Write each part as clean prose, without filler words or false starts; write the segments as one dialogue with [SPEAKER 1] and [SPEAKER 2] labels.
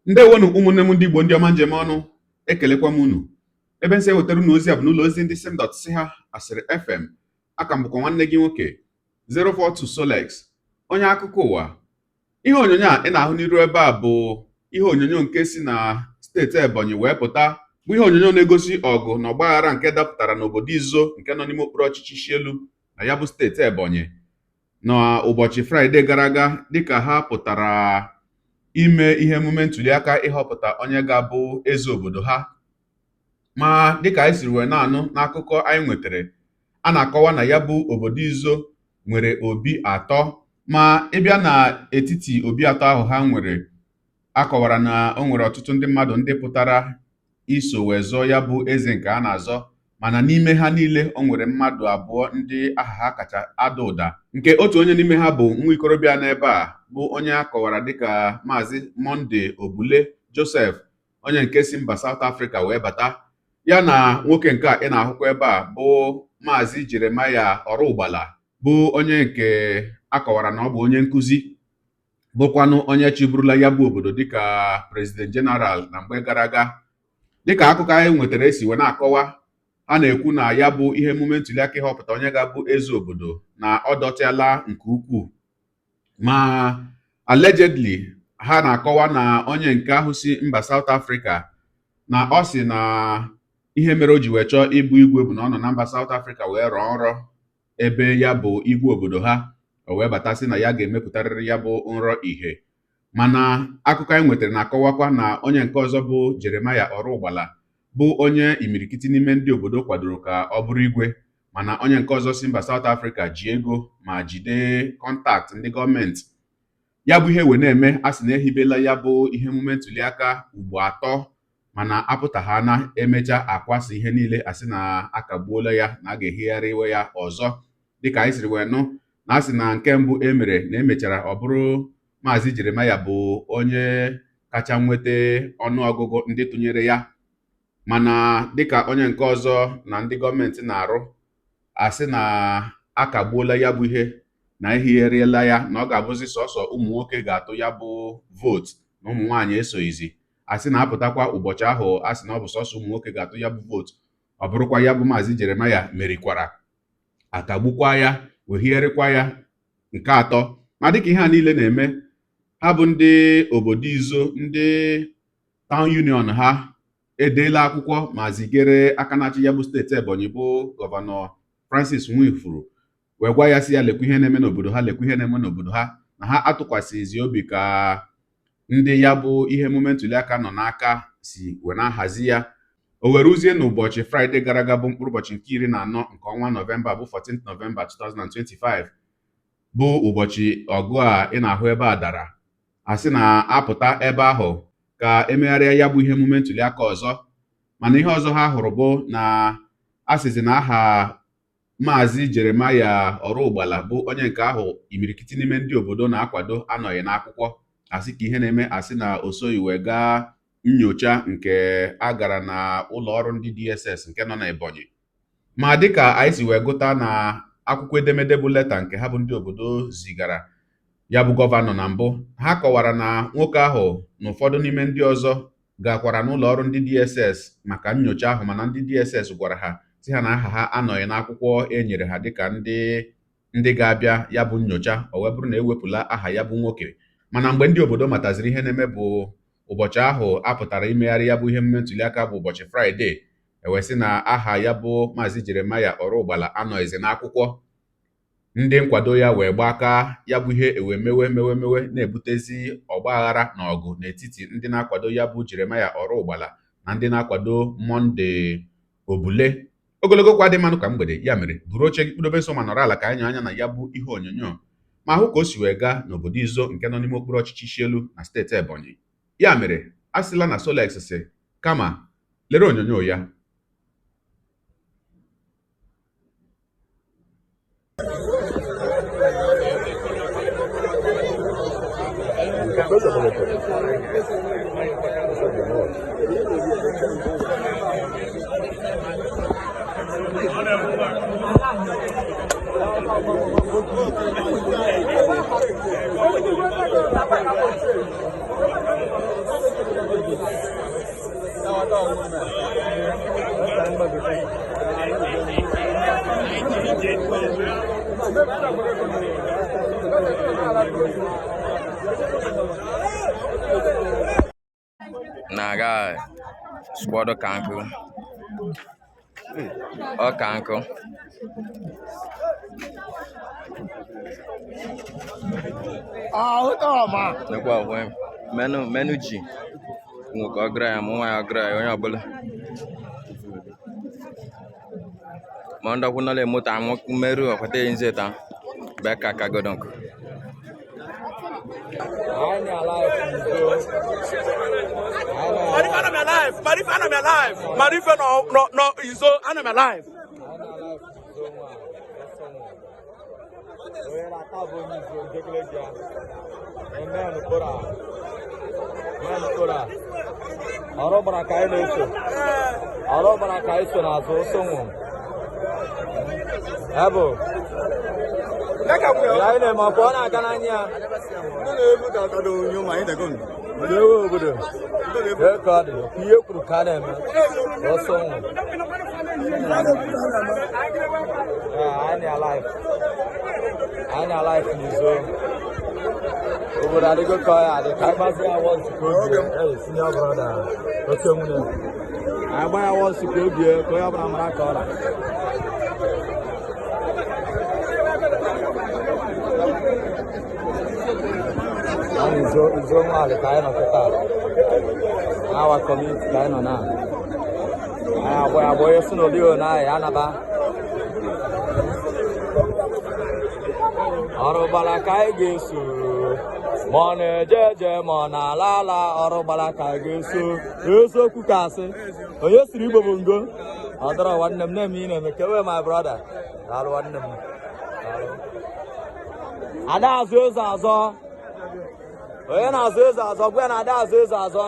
[SPEAKER 1] Ndewonu ụmụnne m ndị Igbo, ndị ọma njem ọnụ, ekelekwa m unu. Ebe nsị ewetara unu ozi a bụ n'ụlọ ozi ndị sim dot si ha asịrị FM. Aka m bụkwa nwanne gị nwoke 042 Solex, onye akụkọ ụwa. Ihe onyonyo a ị na-ahụ n'iru ebe a bụ ihe onyonyo nke si na steeti Ebonyi wee pụta, bụ ihe onyonyo na-egosi ọgụ na ọgbaghara nke dapụtara n'obodo Izo nke nọ n'ime okpuru ọchịchị Ishielu na ya bụ steeti Ebonyi n'ụbọchị Fraịde gara aga, dịka ha pụtara ime ihe emume ntuliaka ịhọpụta onye ga-abụ eze obodo ha. Ma dịka anyị siri wee na-anụ n'akụkọ anyị nwetara, a na-akọwa na ya bụ obodo Izo nwere obi atọ, ma ịbịa n'etiti obi atọ ahụ ha nwere, a kọwara na o nwere ọtụtụ ndị mmadụ ndị pụtara iso wee zọọ ya bụ eze nke a na-azọ, mana n'ime ha niile o nwere mmadụ abụọ ndị aha ha kacha ada ụda, nke otu onye n'ime ha bụ nwa ikorobịa n'ebe a bụ onye a kọwara dịka Maazị Monday Obule Joseph, onye nke si mba South Africa wee bata, ya na nwoke nke a ị na-ahụkwa ebe a bụ Maazị Jeremiah Ọrụgbala, bụ onye nke a kọwara na ọ bụ onye nkụzi, bụkwanụ onye chịburula ya bụ obodo dịka President General na mgbe gara aga. Dịka akụkọ anyị nwetara esi wee na-akọwa, a na-ekwu na ya bụ ihe emume ntuliaka ịhọpụta onye ga-abụ eze obodo na ọ dọtịala nke ukwuu, ma allegedly ha na-akọwa na onye nke ahụ si mba South Africa na ọ sị na ihe mere o ji wee chọọ ịbụ igwe bụ na ọ nọ na mba South Africa wee rọọ nrọ ebe ya bụ igwe obodo ha, o wee bata sị na ya ga-emepụtarịrị ya bụ nrọ ihe. Mana akụkọ anyị nwetara na-akọwakwa na onye nke ọzọ bụ Jeremiah Ọrụgbala bụ onye imirikiti n'ime ndị obodo kwadoro ka ọ bụrụ igwe, mana onye nke ọzọ si mba South Africa ji ego ma jide contact ndị gọọmenti. Ya bụ ihe wee na-eme, a sị na ehibela ya bụ ihe emume ntuliaka ugbo atọ, mana apụta ha na emecha akwasa ihe niile, asị na akagbuola ya na a ga-ehigharị iwe ya ọzọ. Dịka anyị siri wee nụ na asị na nke mbụ e mere na emechara ọ bụrụ Maazị Jeremiah bụ onye kacha nweta ọnụọgụgụ ndị tụnyere ya, mana dịka onye nke ọzọ na ndị gọọmenti na-arụ, asị na akagbuola ya bụ ihe na ehigharịala ya, na ọ ga-abụzi sọsọ ụmụ nwoke ga-atụ ya bụ vootu na ụmụ nwaanyị esoghịzi. Asị na apụtakwa ụbọchị ahụ asị na ọ bụ sọsọ ụmụ nwoke ga-atụ ya bụ vootu, ọ bụrụkwa ya bụ Maazị Jeremiah merikwara, akagbukwa ya wee higharịkwa ya nke atọ. Ma dịka ihe a niile na-eme, ha bụ ndị obodo Izo, ndị town union ha edeela akwụkwọ ma zigere aka na-achị ya bụ steeti Ebonyi bụ gọvanọ Francis Nwifuru, wee gwa ya sị ya lekwa ihe na-eme n'obodo ha, lekwa ihe na-eme n'obodo ha, na ha atụkwasịghịzi obi ka ndị ya bụ ihe emume ntuliaka nọ n'aka si wee na-ahazi ya. O were ruzie n'ụbọchị Fraịde gara aga bụ mkpụrụ ụbọchị nke 14 nke ọnwa Nọvemba bụ 14 Nọvemba 2025 bụ ụbọchị ọgụ a ị na-ahụ ebe a dara, asị na apụta ebe ahụ ka emegharịa ya bụ ihe emume ntuliaka ọzọ. Mana ihe ọzọ ha hụrụ bụ na asịzi na aha Maazị Jeremiah Ọrụgbala bụ onye nke ahụ imirikiti n'ime ndị obodo na-akwado anọghị n'akwụkwọ. Asị ka ihe na-eme, asị na o soghị wee gaa nyocha nke a gara na ụlọ ọrụ ndị DSS nke nọ n'Ebonyi. Ma dịka anyị si wee gụta na akwụkwọ edemede bụ leta nke ha bụ ndị obodo zigara ya bụ gọvanọ na mbụ, ha kọwara na nwoke ahụ na ụfọdụ n'ime ndị ọzọ gakwara n'ụlọ ọrụ ndị DSS maka nyocha ahụ, mana ndị DSS gwara ha sị ha na aha ha anọghị n'akwụkwọ e nyere ha dịka ndị ga-abịa ya bụ nyocha, o wee bụrụ na ewepụla aha ya bụ nwoke. Mana mgbe ndị obodo mataziri ihe na-eme bụ ụbọchị ahụ a pụtara imegharị ya bụ ihe emume ntuliaka bụ ụbọchị Fraịde, ewee sị na aha ya bụ Maazị Jeremiah Ọrụgbala anọghịzi n'akwụkwọ. Ndị nkwado ya wee gbaka ya bụ ihe ewe mewe mewe mewe na-ebutezi ọgbaghara na ọgụ n'etiti ndị na-akwado ya bụ Jeremiah Ọrụgbala na ndị na-akwado Monday Obule. Ogologo kwa dị mmanụ ka mgbede, ya mere buru oche gị kpụdobe nso ma nọrọ ala ka anyị nyoo anya na ya bụ ihe onyonyo ma hụ ka o si wee gaa n'obodo Izo nke nọ n'ime okpuru ọchịchị Ishielu na steeti Ebonyi. Ya mere a sịla na Solex sị, kama lere onyonyo ya.
[SPEAKER 2] Na guy, squad ka nkụ. Ọ ka nkụ. Nekwa onwe m. Menu menu ji. Nwoke ọ gara ya, mụ nwaanyị ọ gara ya, onye ọbụla. Ma ndọkwu nọla moto amụ mmerụ ọkwata nze ta. Bịa ka aka godonk.
[SPEAKER 3] Marife ana m alive. Marife ana m alive. Marife nọ nọ nọ izo ana m alive.
[SPEAKER 4] Ọrụ gbara ka anyị na-eso, ọrụ gbara ka anyị so n'azụ ụsụ nwụ ebụ ya anyị na-eme ọkwa ọ na-aga n'anya ya ndị ewu obodo. Ee, ka ọ dị ihe kwuru ka a na-eme ọsọ nwụ. Ee, anyị na-alive, anyị na-alive n'izo obodo adịgo ka ọ ya adị ka anyị gbazie ya wọnsụ ka obi. Ee, senior brother, oche nwunye anyị gba ya wọnsụ ka obi, ka onye ọbụla mara ka ọ ra. Anyị izo izo nwaanyị ka anyị nọ kịta n'awa kọmuniti ka anyị nọ na anyị agba ya agba onye si n'olio na anyị anaba ọrụ gbara ka anyị ga-eso ma ọ na-eje eje ma ọ na-ala ala ọrụ gbara ka anyị ga-eso eziokwu ka asị onye siri igbo bụ ngo ọ dọrọ nwanne m na-eme ị na-eme kewe my brother. Daalụ nwanne m, daalụ. Ada azụ eze azọ, onye na-azụ eze azọ gwa ya na ada azụ eze azọ.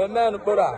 [SPEAKER 4] Amen mkpụrụ a.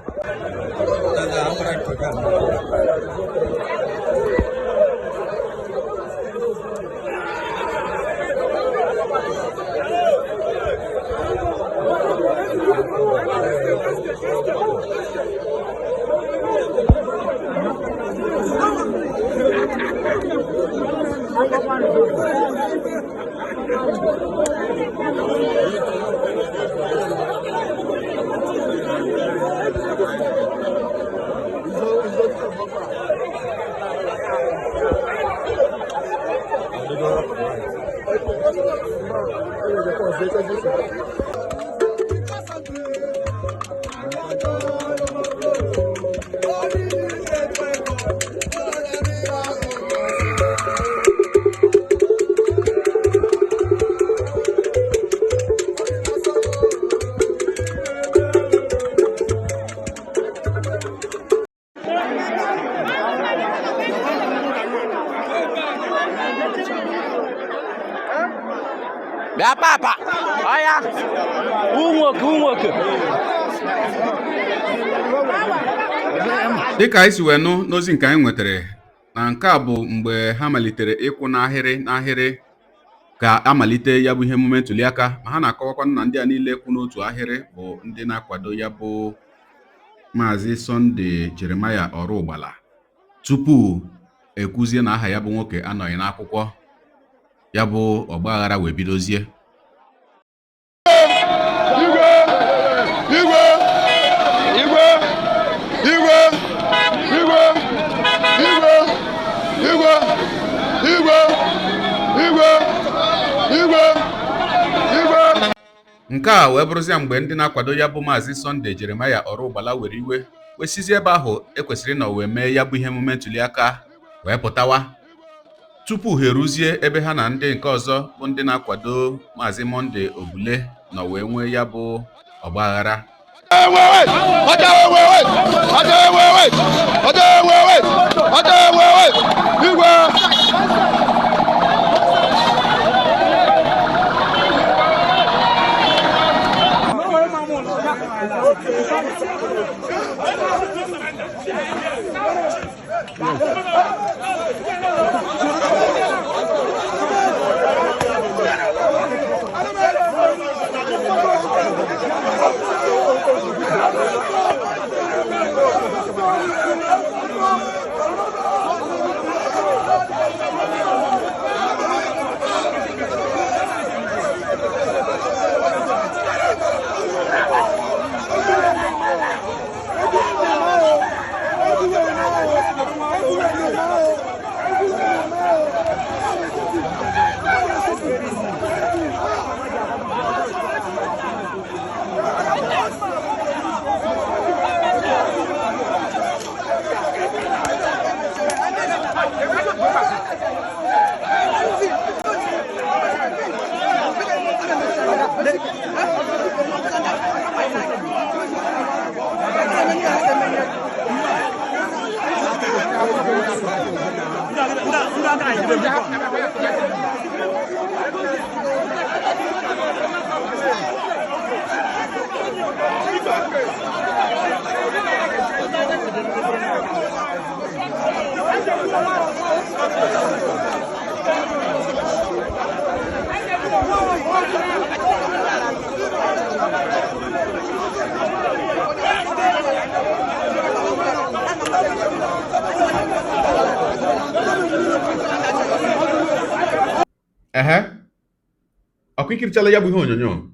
[SPEAKER 2] Bịa papa. Ọya. Ụmụ nwoke, ụmụ nwoke.
[SPEAKER 1] Dịka anyị si wee nụ n'ozi nke anyị nwetara na nke a bụ mgbe ha malitere ịkwụ n'ahịrị n'ahịrị ka amalite ya bụ ihe emume ntụliaka, ma ha na-akọwakwa na ndị a niile kwụ n'otu ahịrị bụ ndị na-akwado ya bụ Maazị Sunday Jeremiah Ọrụgbala tupu ekwuzie na aha ya bụ nwoke anọghị n'akwụkwọ ya bụ ọgbaghara wee bidozie.
[SPEAKER 5] Igwe! Igwe! Igwe! Igwe! Igwe! Igwe! Igwe! Igwe! Igwe! Igwe! Igwe!
[SPEAKER 1] Nke a wee bụrụzia mgbe ndị na-akwado ya bụ Maazị Sunday Jeremiah Ọrụgbala were iwe wee sizie ebe ahụ ekwesịrị ịnọ wee mee ya bụ ihe emume ntụliaka wee pụtawa tupu ha eruzie ebe ha na ndị nke ọzọ bụ ndị na-akwado Maazị Monday Ogbule nọ wee nwee ya bụ ọgbaghara.
[SPEAKER 5] Igwe!
[SPEAKER 1] Ehe, ọkwa ikirichala ya bụ ihe onyonyo.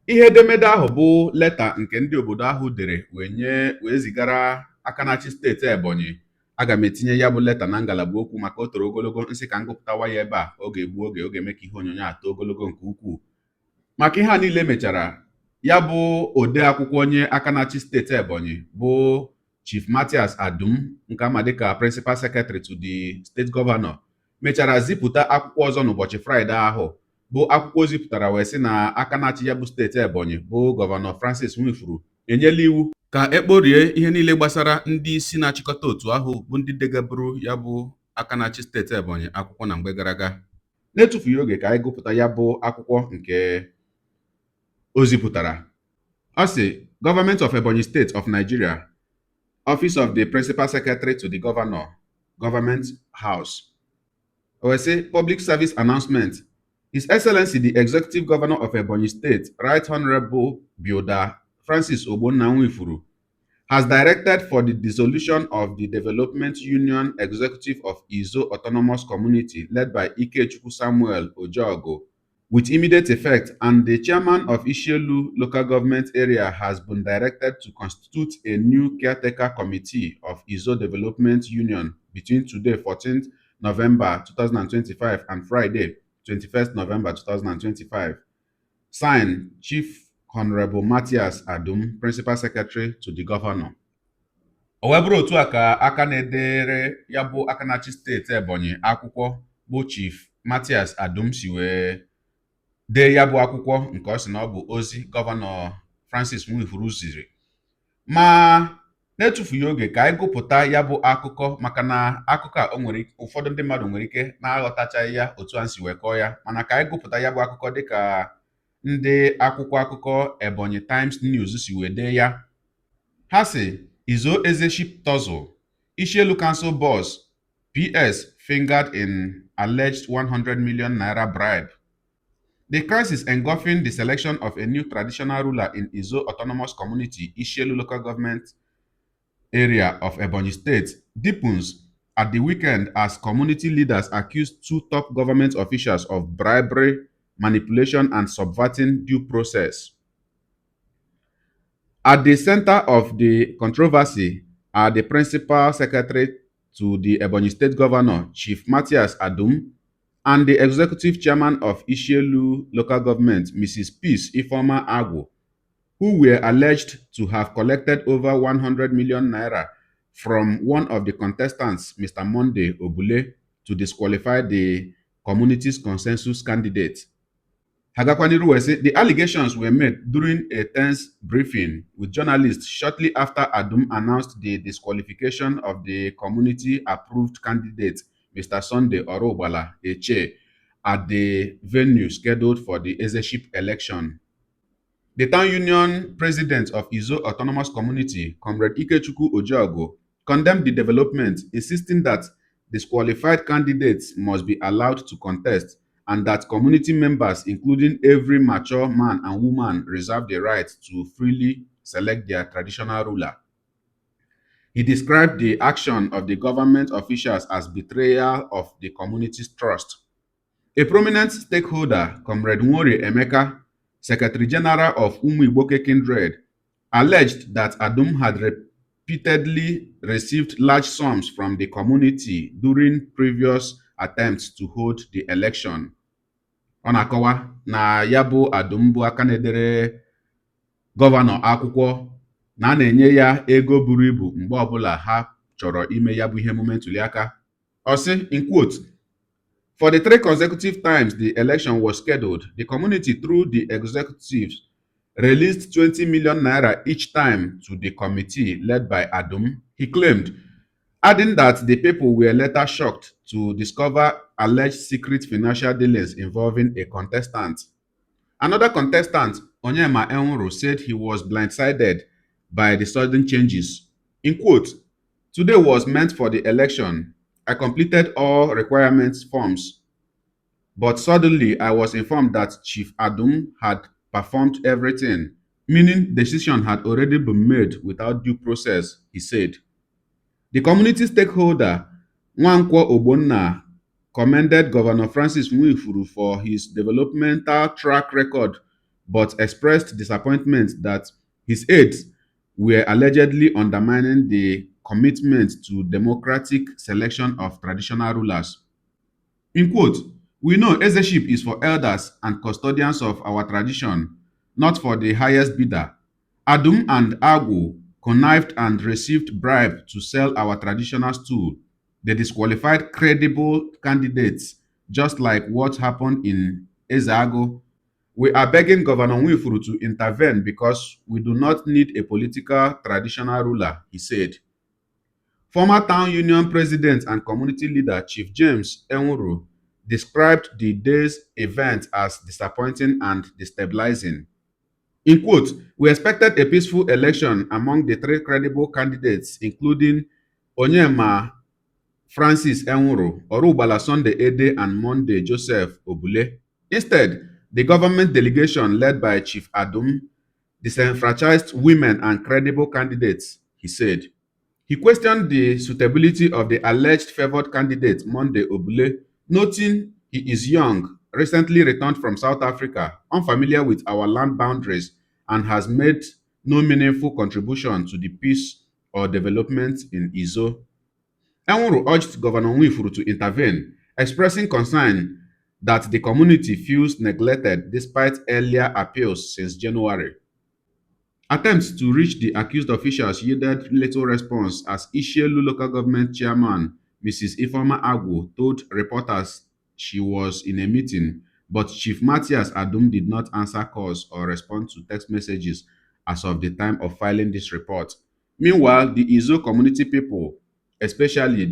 [SPEAKER 1] Ihe edemede ahụ bụ leta nke ndị obodo ahụ dere wee nye wee zigara aka na-achị steeti Ebonyi. Aga m etinye ya bụ leta na ngalaba okwu maka o toro ogologo. Nsị ka m gụpụtawa ya ebe a, ọ ga-egbu oge, ọ ga-eme ka ihe onyonyo a too ogologo nke ukwuu. Maka ihe a niile mechara, ya bụ ode akwụkwọ onye aka na-achị steeti Ebonyi bụ Chief Mathias Adum, nke ama dịka Principal Secretary to the State Governor, mechara zipụta akwụkwọ ọzọ n'ụbọchị Fraịde ahụ, bụ akwụkwọ o zipụtara wee sị na aka na-achị ya bụ steeti Ebonyi bụ Gọvanọ Francis Nwifuru enyela iwu ka ekporie ihe niile gbasara ndị isi na-achịkọta otu ahụ bụ ndị degaburu ya bụ aka na-achị steeti Ebonyi akwụkwọ na mgbe gara aga. Na-etufughị oge, ka anyị gụpụta ya bụ akwụkwọ nke o zipụtara. Ọ sị, "Government of Ebonyi State of Nigeria, Office of the Principal Secretary to the Governor, Government House." O wee sị, "Public Service Announcement. His Excellency the Executive Governor of Ebonyi State, Right Honorable Builder Francis Ogbonna Nwifuru, has directed for the dissolution of the Development Union Executive of Izo Autonomous Community led by Ikechukwu Samuel Ojogo with immediate effect, and the chairman of Ishielu Local Government Area has been directed to constitute a new caretaker committee of Izo Development Union between today, 14th November 2025, and Friday, 21st November 2025. Signed, Chief Honorable Matthias Adum, Principal Secretary to the Governor." O wee bụrụ otu a ka aka na-edere ya bụ aka na-achị steeti Ebonyi akwụkwọ bụ Chief Mathias Adum si wee dee ya bụ akwụkwọ nke ọ sị na ọ bụ ozi Gọvanọ Francis Nwifuru ziri. Ma na-etufughị oge, ka anyị gụpụta ya bụ akụkọ, maka na akụkọ a o nwere ụfọdụ ndị mmadụ nwere ike na-aghọtachaghị ya otu a si wee kọọ ya, mana ka anyị gụpụta ya bụ akụkọ dịka ndị akwụkwọ akụkọ Ebonyi Times News si wee dee ya. Ha sị, "Izo Ezeship Tussle, Ishielu Council Boss PS fingered in alleged 100 million naira bribe." The crisis engulfing the selection of a new traditional ruler in Izo Autonomous Community, Ishielu Local Government Area of Ebonyi State, deepens at the weekend as community leaders accused two top government officials of bribery, manipulation, and subverting due process. At the center of the controversy are the Principal Secretary to the Ebonyi State Governor, Chief Matthias Adum, and the Executive Chairman of Ishielu Local Government, Mrs. Peace Ifeoma Agwu, who were alleged to have collected over 100 million naira from one of the contestants, Mr. Monday Obule, to disqualify the community's consensus candidate. Ha gakwa n'iru wee sị, the allegations were made during a tense briefing with journalists shortly after Adum announced the disqualification of the community-approved candidate, Mr. Sunday Orogbala Eche, at the venue scheduled for the Ezeship election. The town union president of Izo Autonomous Community, Comrade Ikechukwu Ojogo, condemned the development, insisting that disqualified candidates must be allowed to contest and that community members, including every mature man and woman, reserve the right to freely select their traditional ruler. He described the action of the government officials as betrayal of the community's trust. A prominent stakeholder, Comrade Nwori Emeka, Secretary General of Umuigboke Kindred, alleged that Adum had repeatedly received large sums from the community during previous attempts to hold the election. Ọ na-akọwa na ya bụ Adum bụ aka na-edere gọvanọ akwụkwọ na a na-enye ya ego buru ibu mgbe ọbụla ha chọrọ ime ya bụ ihe emume ntụliaka. Ọ sị, in quote, For the three consecutive times the election was scheduled, the community, through the executives, released 20 million naira each time to the committee led by Adum, he claimed, adding that the people were later shocked to discover alleged secret financial dealings involving a contestant. Another contestant, Onyema Enwuru, said he was blindsided by the sudden changes. In quote, "Today was meant for the election. I completed all requirements forms, but suddenly I was informed that Chief Adum had performed everything, meaning decision had already been made without due process," he said. The community stakeholder, Nwankwo Ogbonna, commended Governor Francis Nwifuru for his developmental track record but expressed disappointment that his aides were allegedly undermining the commitment to democratic selection of traditional rulers. In quote, "We know Ezeship is for elders and custodians of our tradition, not for the highest bidder. Adum and Agu connived and received bribe to sell our traditional stool. They disqualified credible candidates, just like what happened in Ezeagu. We are begging Governor Nwifuru to intervene because we do not need a political traditional ruler," he said. Former town union president and community leader Chief James Enwuru described the day's event as disappointing and destabilizing. In quote, "We expected a peaceful election among the three credible candidates, including Onyema Francis Enwuru, Orugbala Sunday Ede, and Monday Joseph Obule. Instead, the government delegation led by Chief Adum disenfranchised women and credible candidates," he said. He questioned the suitability of the alleged favored candidate, Monday Obule, noting he is young, recently returned from South Africa, unfamiliar with our land boundaries, and has made no meaningful contribution to the peace or development in Izo. Enwuru urged Governor Nwifuru to intervene, expressing concern that the community feels neglected despite earlier appeals since January. Attempts to reach the accused officials yielded little response as Ishielu local government chairman Mrs. Ifeoma Agwu told reporters she was in a meeting, but Chief Matthias Adum did not answer calls or respond to text messages as of the time of filing this report. Meanwhile, the Izo community people, especially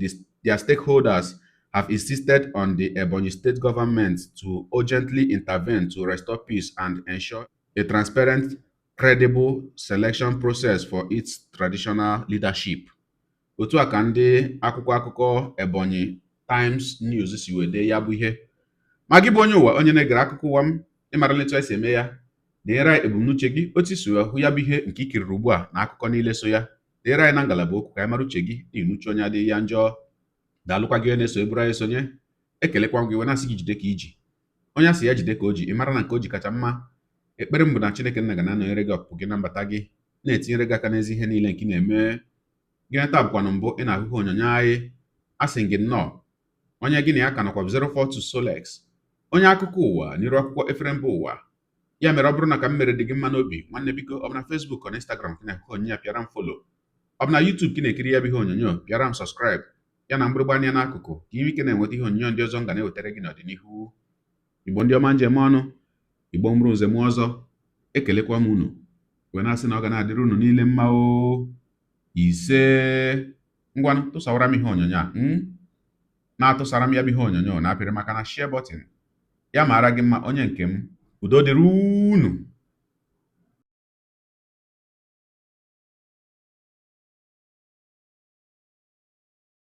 [SPEAKER 1] their stakeholders, have insisted on the Ebonyi state government to urgently intervene to restore peace and ensure a transparent, credible selection process for its traditional leadership. Otu a ka ndị akwụkwọ akụkọ Ebonyi Times News si wee dee ya bụ ihe. Ma gị bụ onye ụwa, onye na-egere akụkọ ụwa m, ịmarala etu anyị si eme ya. Deere anyị ebumnuche gị, otu isi wee hụ ya bụ ihe nke i kiriri ugbu a na akụkọ niile so ya. Deere anyị na ngalaba okwu ka anyị mara uche gị, n'ihi na uche onye adịghị ya njọ. Daalụkwa gị onye na-eso eburu anyị sonye. Ekelekwa m gị wee na-asị gị jide ka iji. Onye asị ya jide ka o ji, ị mara na nke o ji kacha mma. Ekpere m bụ na Chineke nna ga na-anọnyere gị ọpụpụ gị na mbata gị, na-etinyere gị aka n'ezi ihe niile nke ị na-eme. Gị taa bụkwanụ mbụ ị na-ahụ ihe onyonyo anyị, asị gị nnọọ. Onye gị na ya ka nọkwa bụ 042 Solex, onye akụkọ ụwa n'iru akwụkwọ efere mba ụwa. Ya mere, ọ bụrụ na ka m mere dị gị mma n'obi, nwanne, biko, ọ bụ na Facebook ọ na Instagram ka ị na-ahụ onyonyo ya, pịara m follow. Ọ bụ na YouTube ka ị na-ekiri ya bụ ihe onyonyo, pịara m subscribe ya na mgbịrịgba anya n'akụkụ, ka ị nwee ike na-enweta ihe onyonyo ndị ọzọ m ga na-ewetara gị n'ọdịnihu. Igbo ndị ọma, njem ọnụ, Igbo mụrụ nze m ọzọ, ekelekwa m unu wee na-asị na ọ ga na-adịrị unu niile mma o. Ise. Ngwanụ, tụsawara m ihe onyonyo a, na-atụsara m ya bụ ihe onyonyo na-apịrị maka na share button ya. Mara gị mma, onye nke m. Udo dịrị unu.